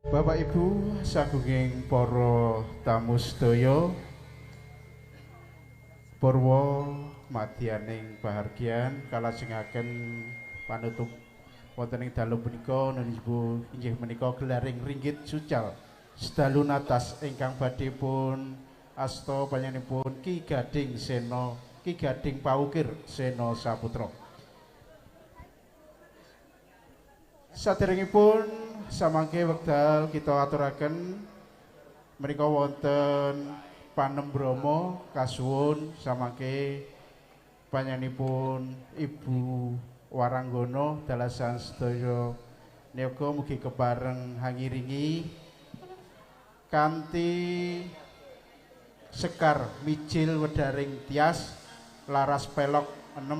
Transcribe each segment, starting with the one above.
Bapak Ibu sagunging para tamu sedaya, purwa madyaning pahargyan kalajengaken panutup wonten ing dalu punika nunjbu inggih menika gelaring ringgit sucal sedalu natas ingkang badhe pun asta panjenenganipun Ki Gading Sena, Ki Gading Paukir Sena Saputra. Saderengipun samangke wekdal kita aturaken menika wonten panembrama kasuwun samangke panjenenganipun Ibu Waranggono dalasan sedaya niyaga mugi kepareng hangiringi kanthi sekar mijil wedaring tias laras pelok 6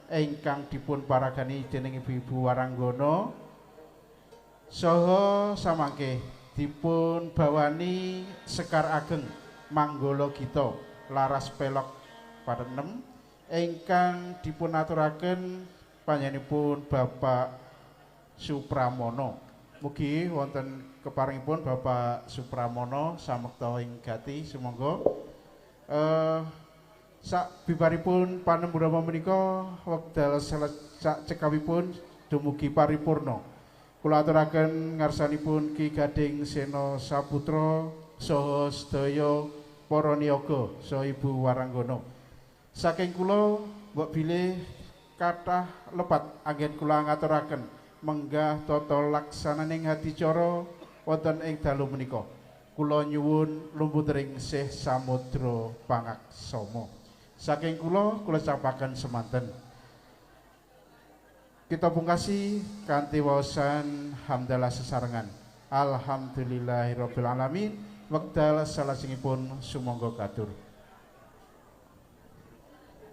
ingkang dipun paragani dening Ibu-ibu Waranggono saha samangke dipun bawani sekar ageng Manggala Gita laras pelok 6 ingkang dipun aturaken panjenenganipun Bapak Supramono. Mugi wonten keparengipun Bapak Supramono samekta ing gati sumangga. Sak bibaripun panembrama menika wekdal sak cekapipun dumugi paripurna. Kula aturaken ngarsanipun Ki Gading Sena Saputra saha sedaya para niyaga saha Ibu Waranggono. Saking kula mbok bilih kathah lepat anggen kula ngaturaken menggah tata laksananing adicara wonten ing dalu menika. Kula nyuwun lumputering sih samudra pangaksama. Saking kula, kula capaken semanten. Kita pungkasi kanthi waosan hamdalah sesarengan. Alhamdulillahirabbil alamin. Wekdal salajengipun sumangga katur.